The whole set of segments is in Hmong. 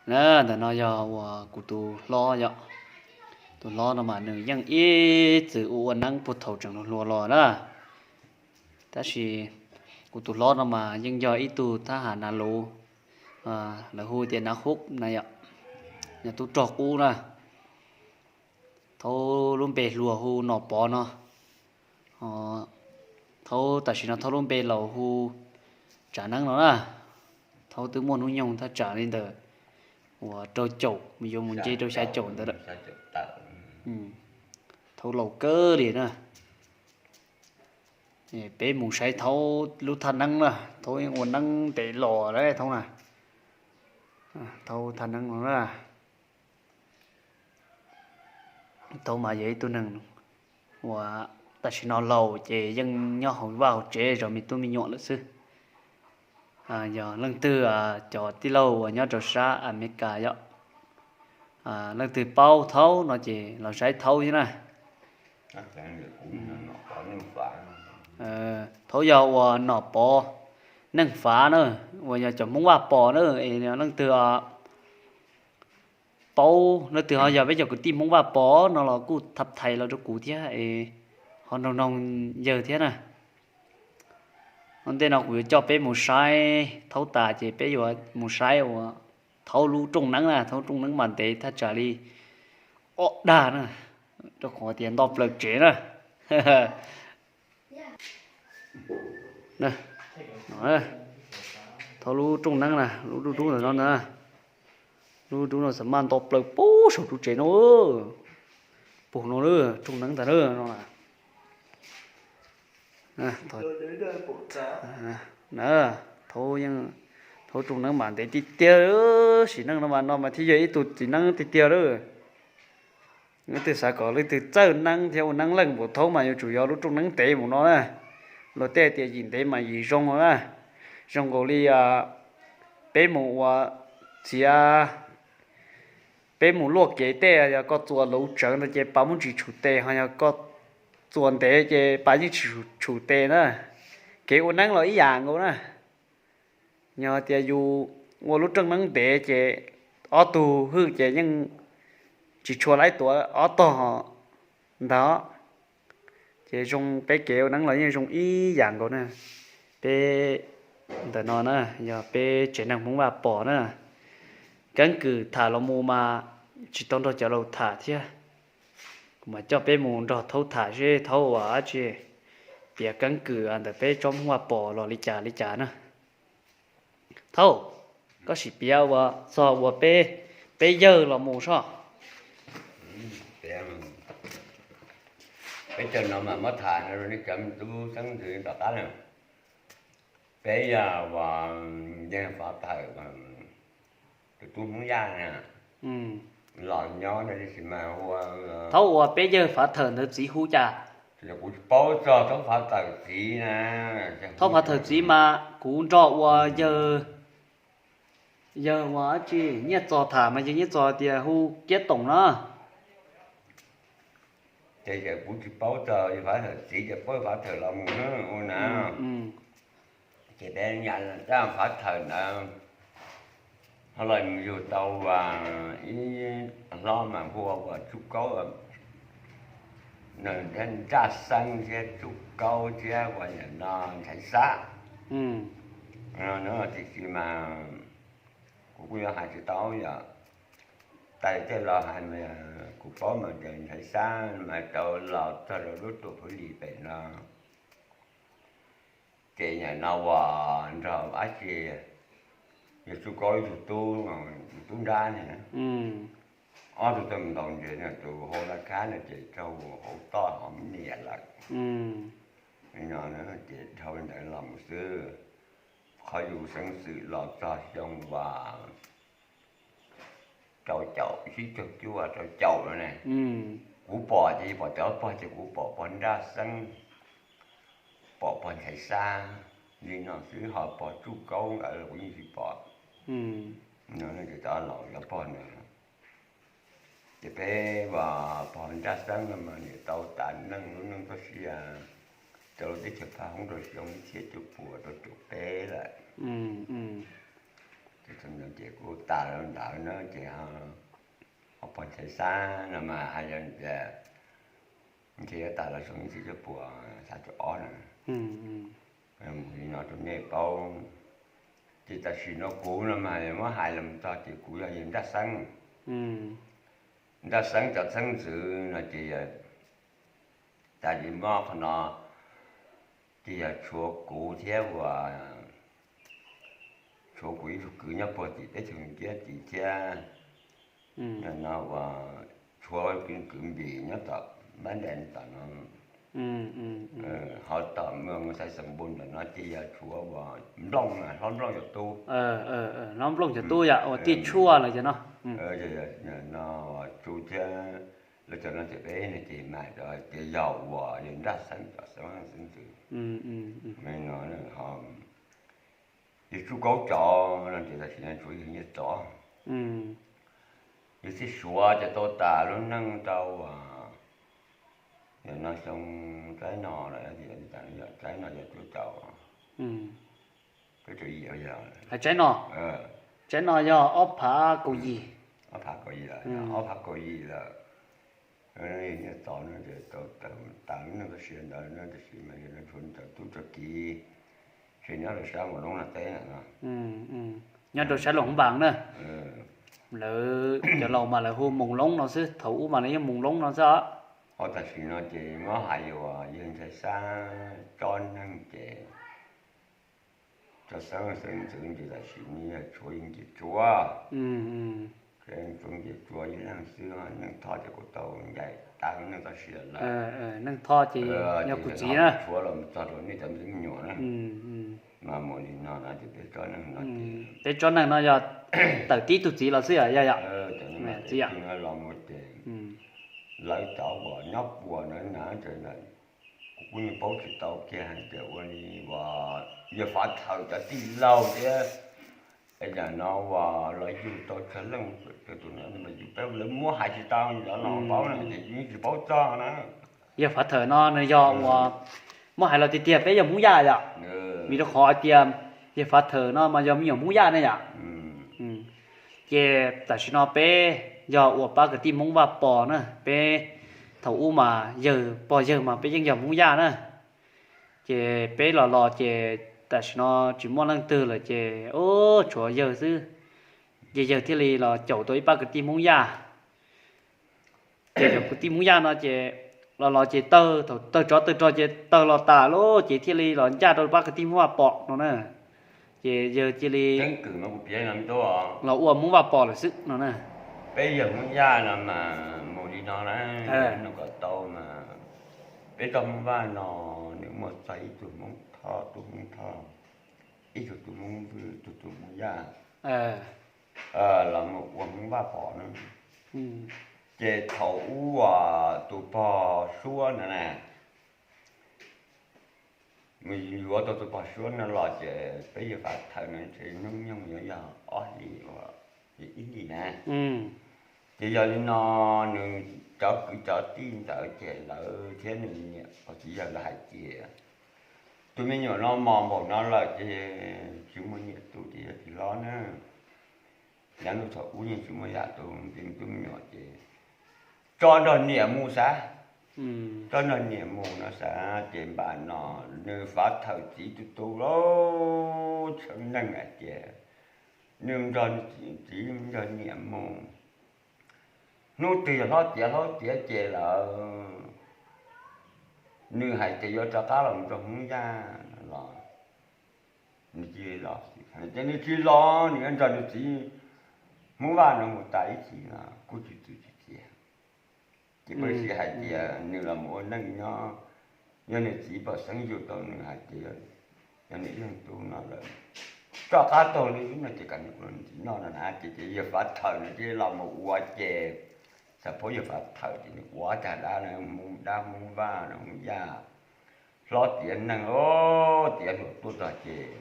Na, ntawm no yog uas kuv tus hlob yom. Tus hlob no mas nws yeej ib txwm ua ua neeb puag thaum tseem hluas hluas los na. Tab sis kuv tus hlob no mas yeej yog ib tug thab ham nav luv, lawv hu tias nav hub na yom, yog tub rog qub na. Thaub lub npe hluas hu Nom Pov no. Thaub tam sim no thaub lub npe laus hu Tsav Neeb no na. Thaub twb muaj hnub nyoog thaj tsam li ntawm uas rau caum mus yuav mus nce rau xya caum ntawd lawm. Thaub laus kawg li na. Peb mus saib thaub lub thaj neeb na, thaub yeej ua neeb ntev los lawm thaub na. Thaub thaj neeb no na. Thaub mas yog ib tug neeg uas tam sim no laus ces yeej nyob hauv vaj hauv tsev zov me tub me nyuam lawm xwb. Yog leej twg cov tij laug uas nyob rau sab Amelikas yom, leej twg paub thaub no ces los saib thaub thiab na. Thaub yog uas Nom Pov Neej Fav na, uas yog cov Hmoob Vaj Pos na. Es leej twg paub, leej twg ho yog peb cov kwv tij Hmoob Vaj Pos no los kuj thab thais los rau kuv thiab es ho noog noog yawg thiab na. Ua ntej no kuv yuav coj peb mus saib thaub tas ces peb yuav mus saib uas thaub lub rooj neeb na. Thaub rooj neeb mas ntev thaj tsam li ob dag na, rau qhov tias nto plaws tsev na. Thaub lub rooj neeb na, lub dub dub ntawm no na. Lub dub no xav maj nto plaws puag saum ru tsev no, puag no lawm, rooj neeb ntag na no. Na, thaub rooj neeb mas ntev tiag tiag, sim neej no mas no mas thiaj yog ib tug txiv neeb tiag tiag lawm. Leej twg xav kom leej twg txawj neeb thiab ua neeb leej npaum thaub mas yuav tsum yog lub rooj neeb ntev mus no na. Luag tej tias yim ntev mas yim zoo no na. Zoo nkaus li peb mus ua txiav, peb mus luaj kev tej, yog koj txuas luv tsawv ntawd ces pas muab tsis tshum tes, ho yog koj txuas ntev ces pas yeej tsis tshum tes na. Kev ua neeb los ib yam nkaus na. Yog tias yus ua lub rooj neeb ntev ces ob tug hwj ces yeej tsis tshua laib tuav ob tog ntag. Ces zoo peb kev ua neeb los yeej zoo ib yam nkaus na. Peb ntawm no na, yog peb tsev neeg Hmoob Vaj Pos na. Keeb kwm tham los mus mas tsis tau nrog cov laus tham thiab. Kuv mas coj peb mus nrog thaub tham seb thaub ua dab tsi, piav keeb kwm ntawm peb tsob Hmoob Vaj Pos los li cas li cas na. Thaub, koj sim piav ua txog ua peb, peb yawg los mus soj. Peb cov no mas muab tham no rau nej cov tub xeeb ntxwv tom qab na. Peb yog ua yawg Fav Thawm, tus tub Hmoob Yaj na, los nyob no tab sis mas ua, thaub ua peb yawg Fav Thawm ntawd txiv hu cas? Kuv tsis paub txog thaub Fav Thawm txiv na. Thaub Fav Thawm txiv mas kuv nrog ua yawg, yawg ua dab tsi, Nyiaj Txos tham mas yawg Nyiaj Txos tias hu Kiab Toom no. Ces kuv tsis paub txog yawg Fav Thawm txiv, ces paub Fav Thawm los mus ua na. Ces peb nyiam Fav Thawm ntawd, ho los mus yug tau ib hlob mas hu ua Tsuj Kaub, nws thiab Nraj Xeeb thiab Tsuj Kaub thiab ua niam no Ntxhais Xab. Tiam sis mas kuv kuj yuav hais tsis tau yom. Tais tej los hais mas kuv paub mas tias Ntxhais Xab mas tau los txog rau lub tuam Phwv Lis pem no. Ces niam no uas nrog dab tsi, yog Tsuj Kaub ib tug tub, tus tub nrab ne, ob tug tau mus ntaus ntses no, tus hau laj kab no ces raug hauv toj hauv niam lawm. No ces dhau ntawd los mus xwb, qhov yus xeeb xwm los txog xyoo uas rau caum, ib txhiab cuaj caum no ne, kuv pom ces pom cov pog ces kuv pom pog Nraj Xeeb, pom pog Ntxhais Xab, li no xwb, ho pog Tsuj Kaub nkawd los kuv yeej tsis pom. No ces cov laus cov pog ntawd. Ces peb uas pog Nraj Xeeb no mas nws tau tas neej lub neej txoj sia rau lub teb chaws Phaj Hoob rau xyoo ib txhiab cuaj puas rau caum peb lawm. Ces kuv tas li ntawd na ces ho pog Nchaiv Xab no mas hais tias ntshe yuav tas los xyoo ib txhiab cuaj puas xya caum ob na. Mus li no rau nej paub. Ces tam sim no kuv no mas muab hais los txog ces kuv yog yawg Nraj Xeeb. Nraj Xeeb cov xeeb ntxwv no ces yog tas li mob qhov no ces yog tshuav kuv thiab uas tshuav kuv ib tug kwv nyob puag tim teb chaws Nkiab tim thiab no uas tshuav kwv Npis nyob tom Npab Ntees tom no, ho tom Xais Xeem Npus ntawm no ces yog tshuav uas Nplooj, hlob Nplooj cov tub. Hlob Nplooj cov tub yom, uas Tiaj Tshuaj los cov no. No Tsu thiab lawv cov no ces peb no ces mam rau hais tias yog uas yawg Nraj Xeeb cov xeeb ntxwv. No ho yawg Tsuj Kaub cov no ces tam sim no tshuav yawg Nyiaj Tsov. Yawg Txij Suav ces tau tas lub neej rau uas yog no xyoo tsaib no lawm, tsaib no yog cuaj caum, cuaj caum yim, tsaib no, tsaib no yog ob phav kaum yim, ob phav kaum yim lawm, ob phav kaum yim lawm. Yawg Nyiaj Tsov no ces tau tas lub neej txoj sia ntawd no tiam sis mas yog no tshuav cov tub txoj kiv tseem nyob rau sab Moos Loob no teb no. Nyob rau sab Luam Hoob Npas na. Lawv cov laus mas lawv hu Moos Loob no xwb, thaum ub mas lawv yeej Moos Loob no xwb os. Ho tam sim no ces muab hais uas yawg Nchaiv Xab tsob neeg ces cov xeeb xeeb ntxwv ces tam sim no yog tshuav yawg Nyiaj Tsov, tshuav Nyiaj Tsov ib leeg xwb. Neej Thoj ces kuj tau ncaim tas lub neej txoj sia lawm. Neej Thoj ces yog kuv txiv na. Tshuav los txog rau nej cov me nyuam na. Mas mus li no no ces peb tsob neeg no ces peb tsob neeg no yog tawm tib tug txiv los xwb yom, yog yom. Cov neeg no los mus ces lawv cov uas nyob puas ntawd na, kuv kuj yeej paub tsis tau kiag hais tias ua li uas yawg Fav Thawm cov tij laug thiab es yam no uas los yug tau tsawg leej, tus no yus peb lawv muab hais tsis tau, lawv los paub na ces yeej tsis paub txog na. Yawg Fav Thawm no nws yog uas muab hais los tiag tiag peb yog Hmoob Yaj yom, vim rau qhov hais tias yawg Fav Thawm no mas yog me nyuam Hmoob Yaj ne yom. Ces tam sim no peb yog uas pab kwv tij Hmoob Vaj Pos na, peb thaum ub mas yawg pog yawg mas peb yeej yog Hmoob Yaj na. Ces peb los los ces tam sim no tsis muaj leej twg lawm ces ub tshuav yawg xwb, ces yawg thiaj li los caum tau ib pab kwv tij Hmoob Yaj. Ces cov kwv tij Hmoob Yaj no ces los los ces tawg, thaum tawg tsov tawg rog ces tawg los tas lawm ces thiaj li los ncaj rau pab kwv tij Hmoob Vaj Pos no na. Ces yawg cia li los ua Hmoob Vaj Pos lawm xwb no na. Peb yog Hmoob Yaj no mas mus li no na, nws kom tau mas peb tsob Hmoob Vaj no nws muaj txog ib tug Hmoob Thoj, tub Hmoob Thoj, ib tug tub Hmoob Vwj, ib tug tub Hmoob Yaj los mus ua Hmoob Vaj Pos na. Ces thaum ub tus pog Suab no na, mus yuav tau tus pog Suab no los ces peb yawg Fav Thawm no ntshe hnub nyoog yuav yog ob hlis, ib hlis na. Ces yog li no nws cov kwv cov tij ntawd ces lawv thiab nws niam pog txiv yawg lawv hais tias tus me nyuam no mos npaum no lawm ces tsis muaj niam tu ces yog tsis hlob na. Yav ntuj thaum ub yeej tsis muaj yam tu, ces tub me nyuam ces tso nrog niam mus xav, tso nrog niam mus no xav. Ces npaj no nws Fav Thawm txiv tu tu lauj, tshee neeg hais tias nws nrog txiv nrog niam mus, hnub twg yog hlob tiav hlob tiav ces lawm nws hais tias yuav rov qab los rau Hmoob Yaj los nws cia li los, ces nws tsis los nws yuav nrog nws txiv Hmoob Vaj no mus tas ib txhis no kuj tsis txwv tsis txiav. Ces pab si hais tias nws los mus ua neej nyob, yog nws txiv pom xeeb yug tau nws hais tias yog nws ib leeg tub no lawm, rov qab taug li no ces kom nws ua nws txiv noj no na. Ces ces yawg Fav Thawm no ces los mus ua ces xav pab yawg Fav Thawm ces nws ua tag dab no, Hmoob dab Hmoob Vaj no Hmoob Yaj hlob tiav neeg tiav hluas tuaj txog ces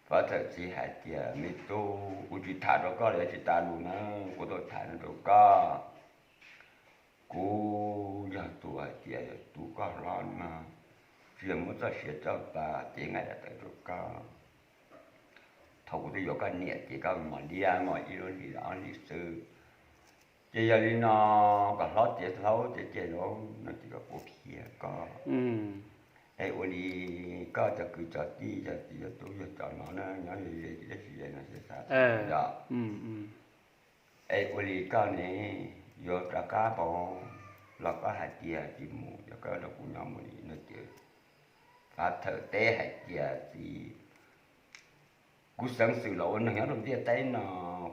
Fav Thawm txiv hais tias me tub, kuv tsis tham rau koj los yuav tsis tas lus na, kuv tau tham no rau koj. Kuv yog tus hais tias yog tu koj hlob no, tsis yog muab txoj sia coj pas ces nqa yam tawv rau koj. thaum kuv twb yuav koj niam ces koj mos liab mos ib lub hlis ob hlis xwb. Ces yog li no kom hlob tiav hlob tiav ceg lauj no ces kom kuv qhia koj. Es ua li koj cov kwv cov tij cov txiv cov tub yog cov no na nyob ze ze ces dab tsi ze no xav xav yom. Es ua li koj ne, yuav rov qab pauv los koj hais tias tsis mus, yog koj rau kuv nyob mus li no ces fav thawm teb hais tias txiv, kuv xeev xwm los ua neeg nyob rau ntiaj teb no,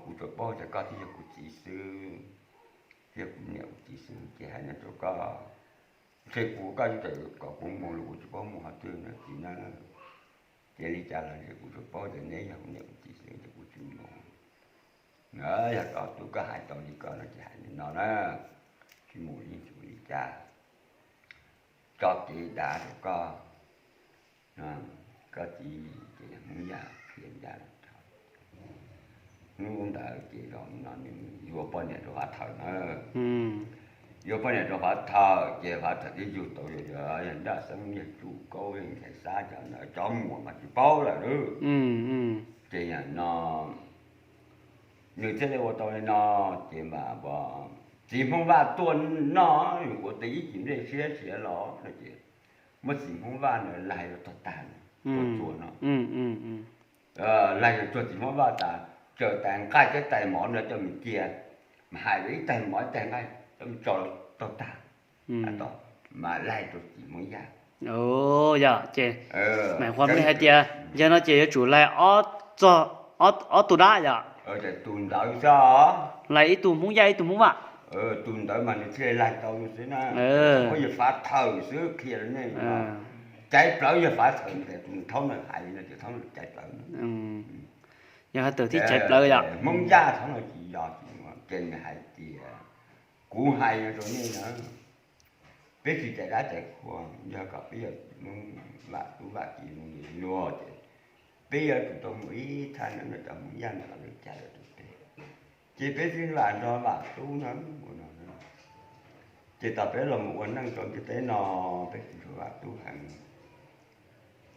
kuv tsuas paub tias koj thiaj yog kuv txiv xwb, thiaj yog kuv niam kuv txiv xwb ces hais no rau koj. Ntshe kuv koj txawm kom kuv mus los kuv tsis paub mus qhov twg no txiv na. Ces li cas los ntshe kuv tsuas paub tias neb yog kuv niam kuv txiv xwb ces kuv tsis mus. Yog tub koj hais tau li koj no ces hais li no na, tsis mus yeej tsis ua li cas. Tso kev dav rau koj, koj txiv ces Hmoob Yaj qhia ncaj rau. Hnub ntawd ces zaum no nws yuav poj niam rau Fav Thawm na. Yuav poj niam rau Fav Thawm ces Fav Thawm twb yug tau yog Nraj Xeeb, yog Tsuj Kaub, yog Nchaiv Xab, cov ntawd cov muam mas tsis paub lawm lauj. Ces yam no nws thiaj li ua tau li no, ces mas txiv Hmoob Vaj tuaj noj, ua tau ib cim nplej siab siav los no ces muab txiv Hmoob Vaj no laig rau tog tag, txhua no laig rau txhua txiv Hmoob Vaj tas, tsaws tais nqaij thiab tais mov no coj mus cia, mas hais rau ib tais mov ib tais nqaij coj mus tso tog tag, mas laig rau txiv Hmoob Yaj. Yog ces, mas qhov nws hais tias yog no ces yuav tsum laig ob tug dab yom. Tus ntawd xwb, laig ib tug Hmoob Yaj ib tug Hmoob Vaj. Tus ntawd mas nws thiaj li laig tau xwb na. Yog Fav Thawm xwb qhia rau nej, caiv plawv yog Fav Thawm, tus thaub no hais li no ces thaub no caiv plawv. Yog Fav Thawm thiaj caiv plawv yom. Hmoob Yaj thaub no tsis yog, ces nws hais tias, kuv hais no rau nej na, peb tsis cais dab cais qhua, yog kom peb yog Hmoob Vaj tub Vaj kiv zoo li luag ces peb yuav tsum tau mus ib thaj neeb no cov Hmoob Yaj ntawd los lawv cais los rau peb, ces peb thiaj vam nrog Vaj tub no ua no. Ces tom peb los mus ua neej rau ntiaj teb no, peb tsis nrog Vaj tub heev,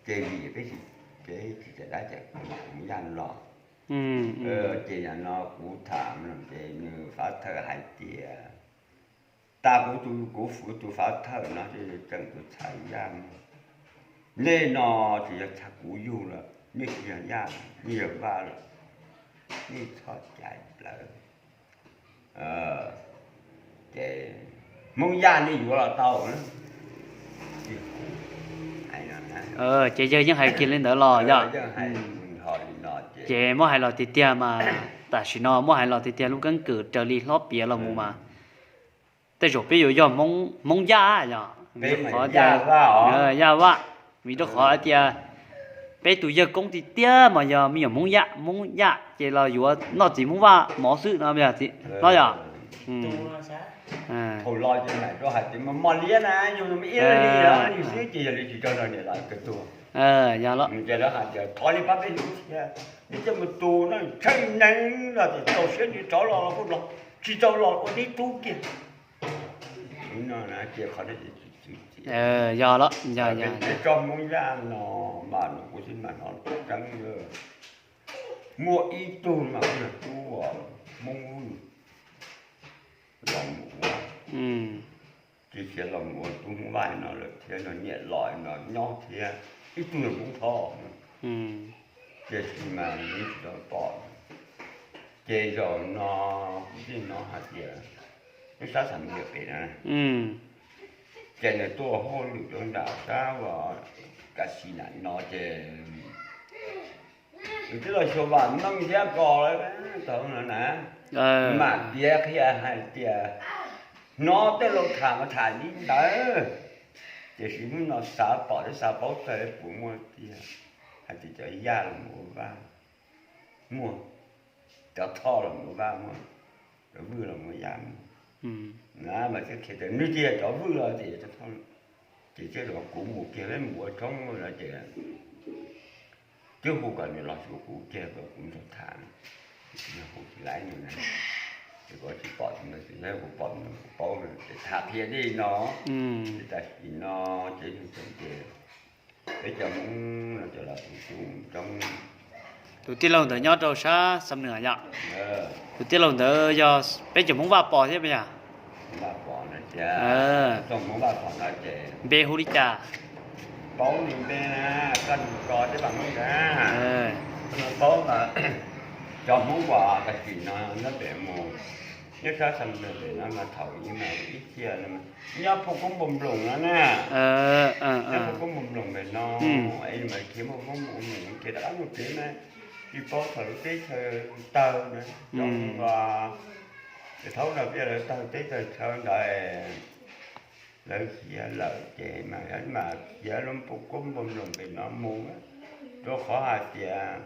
ces vim peb tsis, peb tsis cais dab cais qhua Hmoob Yaj los. Ces yam no kuv tham ces nws Fav Thawm hais tias, tas kuv tus, kuv tus Fav Thawm no tseem tus txhais Yaj no, nej no tsis yog txhais kuv yug lawm, nej tsis yog Yaj, nej yog Vaj lawm, nej txhob caiv plawv. Ces Hmoob Yaj nej yuav los tau na. Ces yawg yeej hais kiag li ntawd los yog. Ces muab hais los tiag tiag mas, tam sim no muab hais los tiag tiag lub keeb kwm raws li hlob piav los mus mas tej zaum peb yuav yog Hmoob Yaj yog, qhov tias Yaj Vaj, vim rau qhov hais tias peb tus yawg koob tiag tiag mas yog me nyuam Hmoob Yaj, Hmoob Yaj ces los yuav noj txiv Hmoob Vaj mov xwb no yog, no yog. Thaum los ces mam rau hais tias mos mos liab na, yus ib li li xwb ces yog li tsis rau niam los kawg tuag. Yog los ces lawv hais tias thov li pab peb hlub thiab, nws coj mus tus no tshee neeg los ces txaus siab nws rov los los kuj los, tsis tau los ua tib tub kiag. Ib no na ces qhov no ces tsis txwv txiav. Yog los, yog yog. Peb tsob Hmoob Yaj no mas nws kuv tsis mas no tseeb, muaj ib tug mas kuj yog tub Hmoob Vwj los mus ua, tsis khiav los mus ua tub Hmoob Vaj no lawm thiab, no niam los no nyob thiab, ib tug yog Hmoob Thoj. Tiam sis mas nws tsis tau pom, ces zaum no kuv thiaj hnov hais tias lub sab Xam Yam pem na, ces nws tuaj hauj lwm rau nram sab uas Kav Xis nram no ces nws twb los xyuas Vam Meej thiab Kos lawm tau no na. Mam piav qhia hais tias hnov tej laus tham mas tham li ntawd, tiam sis hnub no xav pom thiab xav paub txog puas muaj tiag, hais tias cov Yaj los mus ua Vaj muaj, cov Thoj los mus ua Vaj muaj, cov Vwj los mus ua Yaj muaj. Na mas thiaj qhia tias nws tias cov Vwj los tias cov Thoj, ces thiaj los kuv mus kiag peb mus ua tshoob no ces twb hu kom nws los xyuas kuv kiag kom kuv nrog tham, yog hu tsis laib nws na, ces kuv tsis pom tus ntawd xwb, yog kuv pom tus ntawd kuv paub na, ces tham qhia li no. Ces tam sim no ces yog tseem ces peb cov Hmoob no cov los tus tub tshoob, Tus tij laug ntawd nyob rau sab Xam Nwm yom? Tus tij laug ntawd yog peb cov Hmoob Vaj Pov thiab puas yog? Npe hu li cas? Paub npe, koj ko teb pas Hmoob ntawd, paub cov Hmoob uas tam sim no nyob pem mus, nyob sab Xam Nwm pem no mas thaum ub mas ib txhia nyob Phu Koob Npoo Nploos no na. Nyob Phu Koob Npoo Nploos pem no, es mas khiav mus Phu Koob Npoo Nploos khiav rov qab mus tsev na, tsis paub thaum lub teb chaws tawg na, zoo uas thaum ub no peb lawv tawg teb tawg chaw ntawd, lawv khiav lawm ces mas, mas khiav lub Phu Koob Npoo Nploos pem no mus, rau qhov hais tias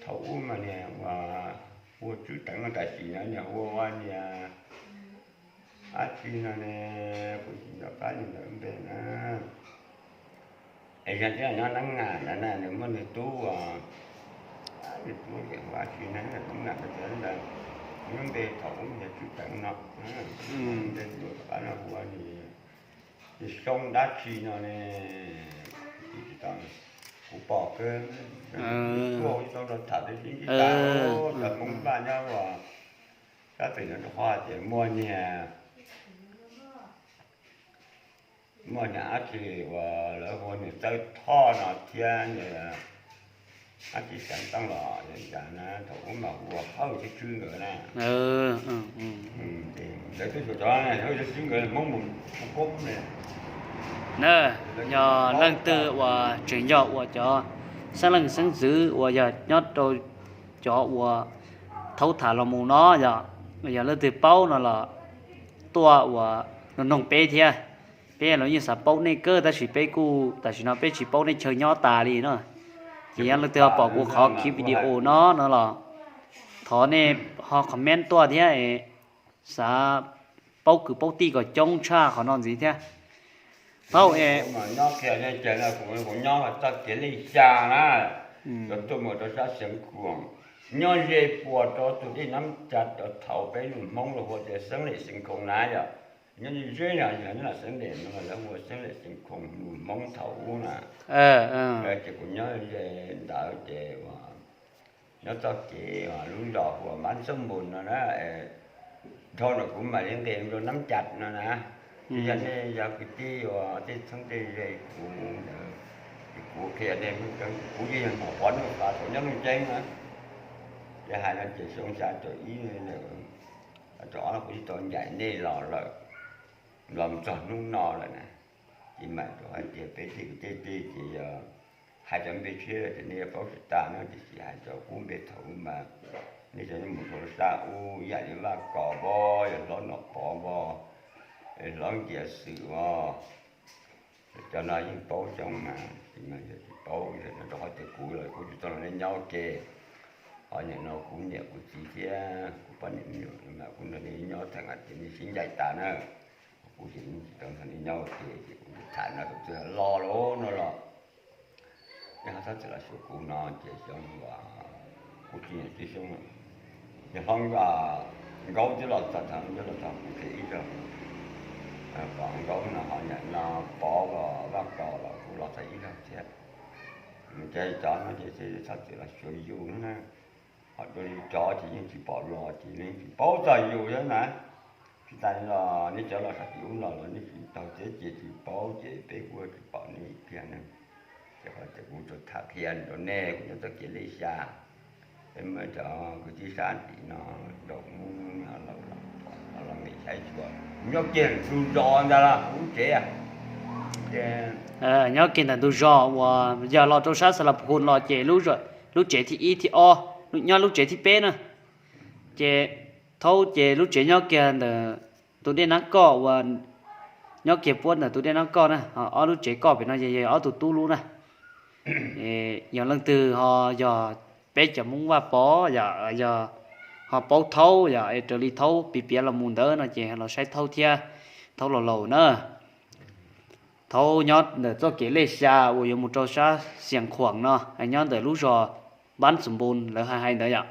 thaum ub mas niag uas ua Tswv Teev no tam sim no niag ua ua niag dab tsi no ne, kuv tsis nco qab li ntawd npe na. Es yog tias nyob Nab Ngas ntawd na, nws muaj nws tub, nws tub ces hu dab tsi na, Nab Ngas ntawd, nws lub npe thaum ub yog Tswv Teev no, npe tus rov qab no hu ua niag Soob dab tsi no ne, kuv pom kawg, tuaj ua tau rau tham tib si ib tag, cov Hmoob Vaj nyob uas sab pem no rau qhov hais tias muaj niag, muaj niag dab tsi uas lawv hu ua niag Txawj Thoj no thiab niag dab tsi Xeev Tooj los cas na, thaum ub mas hu ua Hawj thiab Tswb nkawd na. Lawv twb xyuas cov Hawj thiab Tswb nkawd Hmoob mus Phu Koob ne. Na, yog leej twg uas tseem yog uas cov xeeb leej xeeb ntxwv uas yog nyob rau cov uas thaub tham los mus no yog, yog leej twg paub no los tuaj uas noog peb thiab. Peb los yeej xav paub nej kawg tab sis peb kuj tam sim no peb tsis paub nej chaw nyob tas li no. Ces yog leej twg ho pom kuv qhov clip video no no los thov nej ho comment tuaj thiab, xav paub kwv paub tij kom coob tshaj qhov no ntxiv thiab. Thaum es nyob kiag ne, ces kuv nyob txoj kev lej xya na, cov tuaj mus rau sab Xeev Khuam, nyob ze puas rau tus dej Nab Cas, rau thaum peb lus Hmoob los hu tias Xeev Lem Xeev Khoom na yom. Nyob ze ze no, nyob Xeev Lem no lawv hu ua Xeev Lem Xeev Khoom lus Hmoob thaum ub na. Ces kuv nyob ze ntawd ces nyob txoj kev lub zos hu ua Mab Ntxooj Npus no na, dhau no kuv mam li nqes rau Nab Cas no na. Ces yog nej yog kwv tij uas tej txheeb tej ze kuv ntawd, ces kuv qhia nej, kuv yeej yog hnov qhov no tas thaum nyob Looj Ceeb na. Ces hais no ces xyoo xya caum ib, caum ob kuv twb tau ncaim nej los lawm, los txog hnub no lawm na. Ces mam rau hais tias peb tej kwv tej tij ces yog hais cov npe tshiab ces nej yuav paub tsis tas na, tiam sis hais cov qub npe thaum ub mas nej cov nyob mus rau sab ub ib yam li Vaj Kos vos, yog Hlob Nom Pov vos, Hlob Nkias Xwm vos, cov no yeej paub coob mas, tsis mas yog tsis paub, rau qhov tias kuv los kuv tsis tau nrog nej nyob ua ke. Ho nim no kuv niam kuv txiv thiab kuv poj niam me nyuam mas kuv nrog nej nyob tag ces nej sib ncaim tas na. Kuv ces tsis tau nrog nej nyob ua ke ces kuv tham no tus twg los lawm no los nej ho txhob txwm los xyuas kuv no ces xyoo, kuv tsis nyob tib xyoo, yog Hlob Nkaub twb los txog, twb los txog kuv ces ib zaug, Pov Nkaub no ho nim no Pov los Vaj Kaus los kuv los txog ib zaug thiab. Ces cov no ces txhob txwm los xyuas yus na. Ho dua li cov ces yeej tsis pom los ces yeej tsis paub txog yus thiab na. Tsis tas li los nej cov los sab tim ub los los nej tsis taug txeb ces tsis paub ces peb kuj tsis pom nej kiag ne. Ces qhov tias kuv tsuas tham qhia rau nej kuv nyob txoj kev lej xya. Peb muab cov kwv tij sab tim no rau kuv los nqis saib xyuas, nyob kiag ntug zos ntag los kuv lub tsev. Nyob kiag ntawm ntug zos uas yog los rau sab Xas Las Phus los ces lub tsev thib ib thib ob, nyob lub tsev thib peb na. Ces thaub ces lub tsev nyob kiag ntawm tus dej Nab Koj uas nyob kiag puab ntawm tus dej Nab Koj na, ob lub tsev koj pem no yog ob tug tub lub na. Yog leej twg ho yog peb cov Hmoob Vaj Pov yog, yog ho paub thaub yog raws li thaub piav piav los mus ntawd no ces los saib thaub thiab, thaub laus laus na. Thaub nyob ntawm txoj kev lej xya uas yuav mus rau sab Xias Khuam no, nyob ntawm lub zos Npab Xus Npus lawv hais hais ntawd yom.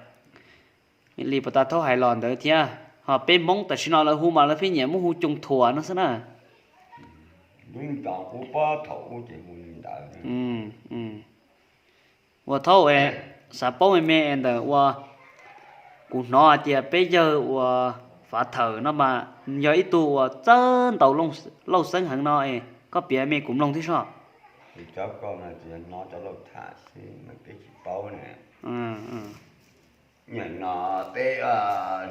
Li puas tas thaub hais los ntawd thiab, ho peb Hmoob tam sim no lawv hu mas lawv pheej nyiam muab hu Coos Thuam no xwb na. Ua thaub, Xav paub me me ntawm uas kuv hnov hais tias peb yawg uas Fav Thawm no mas yog ib tug uas txawj ntaus Lauj Xeeb heev no es koj piav me kuv mloog thiab soj. Hnov cov lauj tham xwb mas peb tsis paub na. Nim no peb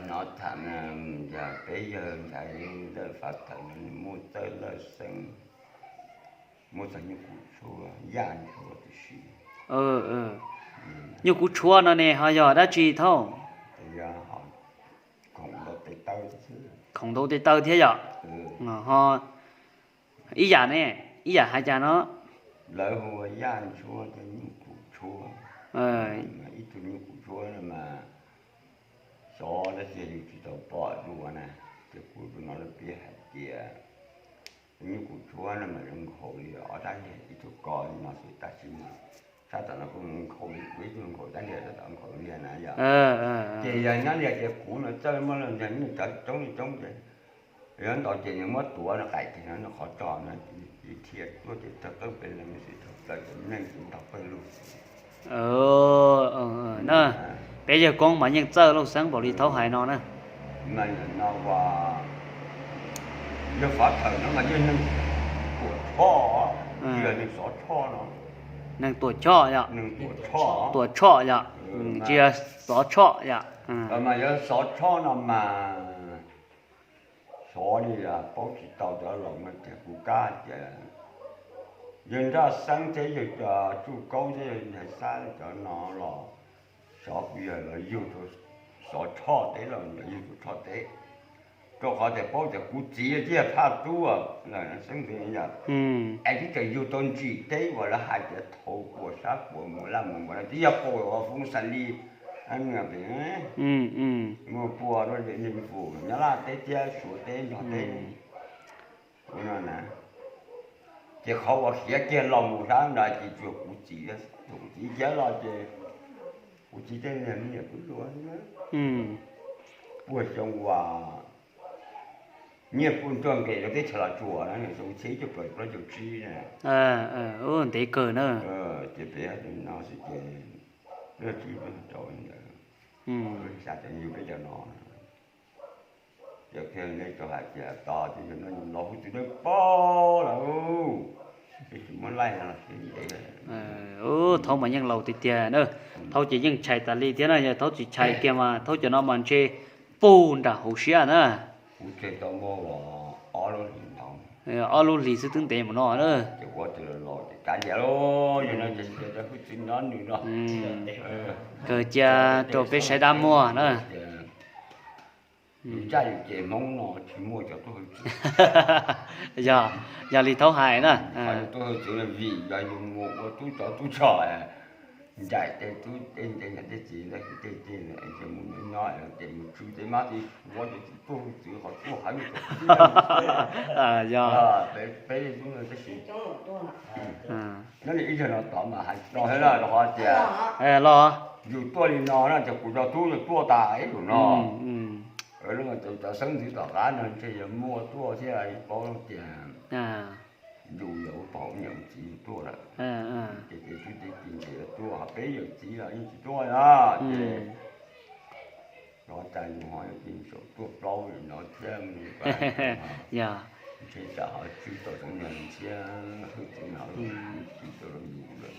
hnov tham na, yog peb yawg ntawd Fav Thawm no nws muaj txawj Lauj Xeeb, muaj txog nyuj kuv tshuab, yaj tshuab tib si. Nyuj kuv tshuab no ne ho yog dab tsi thaub? Khoom ntaus tes taw thiab yom. Ho ib yam ne, ib yam hais cas no? Lawv hu ua yaj tshuab thiab nyuj kuv tshuab. Ib tug nyuj kuv tshuab no mas xyov dab tsi yus tsis tau pom dua na, ces kuv tus no lawv piav hais tias nyuj kuv tshuab no mas zoo nkhaus li ob sab liag ib tug ko li no xwb tab sis mas sab tom no kuj nkhaus li kuv ib tug nkhaus sab liag, sab tom nkhaus liag na yom. Ces yog nyob li tias kuv no txawj muab los nrog nyuj cov coob li coob ces yog ntaus ces nws muab tuav no qaim kiag no qhov tso no, dhia tuaj ces tawg qeeb pes leeg xwb, thaum plaws ces neeg ces ntaus pawg lug. Na, peb yawg koob mas yeej txawj Lauj Xeeb npaum li thaub hais no na. Yawg Fav Thawm no mas yog neeg Tuam Tshoj, yog neeg Xov Tshoj no. Neeg Tuam Tshoj yom. Tuam Tshoj yom, tsis yog Xov Tshoj yom. Mas yog Xov Tshoj no mas xyov li, paub tsis tau cov laus no tias kuv kab tias yawg Nraj Xeeb thiab yawg Tsuj Kaub thiab yawg Ntxhais Xab cov no los xyov kuv yog los yug rau Xov Tshoj teb los yog yug rau Tshoj teb, rau qhov tias paub tias kuv txiv thiaj Phaj Tub, Xeeb Ntxwv yom, es twb tseem yug tau ntsim teb uas lawv hais tias thaum puas sab puas mus laj mus npaum no twb yog puas ua foob xa li, mus puas rau Nyab Laj teb thiab Suav teb Nplog teb no na. Ces qhov uas khiav kiag los mus sab nrad ces tsuas kuv txiv, tsuas kuv txiv khiav los ces kuv txiv tej niag me nyuam tub hluas xwb na. Puag xyoo uas Nyiaj Pub Ntsuag nqis rau teb chaws Los Tsuas na, xyoo txhiab ib tug plaub caug tsib na. Ntev kawg na. Ces peb no xwb ces plaub tsib rau ntawd, xya caum yug peb caug no. Ces kiag nej tau hais tias tos ces yog no laus hwj txwv dawb paug lawm, tsis muab laij no los sib ntev. Thaub mas yeej laus tiag tiag na. Thaub ces yeej tshais tas li thiab na, yog thaub tsis tshais kiag mas thaub cov no mas ntshe puag nram hauv siab na. Kuv tseg tau muaj ob lub hlis ntau, ob lub hlis xwb twb ntev mus no na. Ces ua tus laus ces kav liam lauj, yog no ces cia cov hwj txwv nyob nws no. Kawg cia rau peb saib dab muag na. Yus ncaj yus ces Hmoob no tsis muaj cov tuaj hwj txwv. Yog, yog li thaub hais na. Tuaj hwj txwv vim yog yus mus ua tub tsov tub rog, ncaim tej tub tej ntse ncaim tej txiv tej tej ces mus nyob nyob ces mus tswv tej mab tej suav ces tsis tuaj hwj txwv qhov tuaj heev. Yog, peb ib zaug no tod mas hais tsis tau thiab rau qhov tias los yus tuaj li no na ces kuv cov tub yog tuaj tas ib zaug no. Cov xeeb ntxwv tom qab no ntshe yog muaj tuaj thiab paub tias yus yog ua pog ua niam ua txiv yus tuaj lawm, ces tej tub tej ki ntshe yog tuaj, ho peb yawm txiv los yeej tsis tuaj na. Ces no cas yus ho yog ces saum tuaj plaub li no thiab, ntshe tsam ho tswj tau tsoom niag thiab hwj txwv no tswj tau rau yus lawm.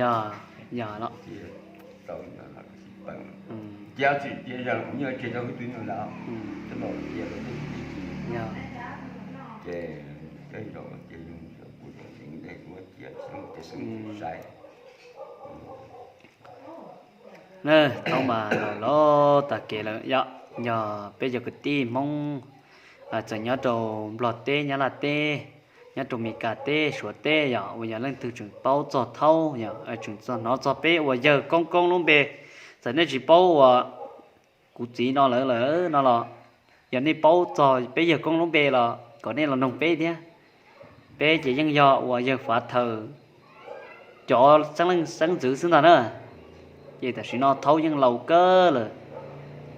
Yog, yog no. Tau no los tsis peem, cia tsis cia yog kuv nyiaj tseg tau hwj txwv no lawm, txhob los cia rau tej txiv. Ces tej zaum ces yog kuv cov txiv ntej kuv cia xeeb ces xeeb ntxwv saib. Na, thaub mas los tag kev lawm yom, yog peb cov kwv tij Hmoob txawm nyob rau Nplog teb, Nyab Laj teb, nyob rau Mes Kas teb, Suav teb yom, uas yog leej twg tseem paub txog thaub yom, tseem txog hnov txog peb uas yawg koob koob lub npe, txawm nej tsis paub uas kuv txiv no lawm lawm no los, yog nej paub txog peb yawg koob lub npe los kom nej los noog peb thiab. Peb ces yeej yog uas yawg Fav Thawm cov xeeb leej xeeb ntxwv xwb ntag na. Ces tam sim no thaub yeej laus kawg lawm,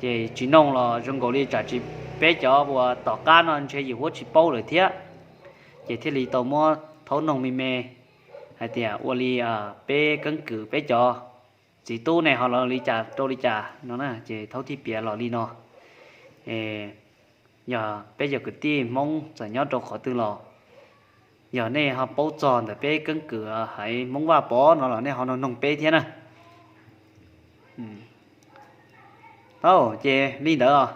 ces tsis noog los zoo nkaus li tsam tsis, peb cov uas tom qab no ntshe yus huab tsis paub lawm thiab. Ces thiaj li tau muab thaub noog me me hais tias ua li peb keeb kwm peb cov txiv tub nej ho los li cas rau li cas no na, ces thaum thib piav los li no. Yog peb yog kwv tij Hmoob txawm nyob rau qhov twg los, yog nej ho paub txog ntawm peb keeb kwm haiv Hmoob Vaj Pov no los nej ho noog peb thiab na. Tau, ces li ntawd os.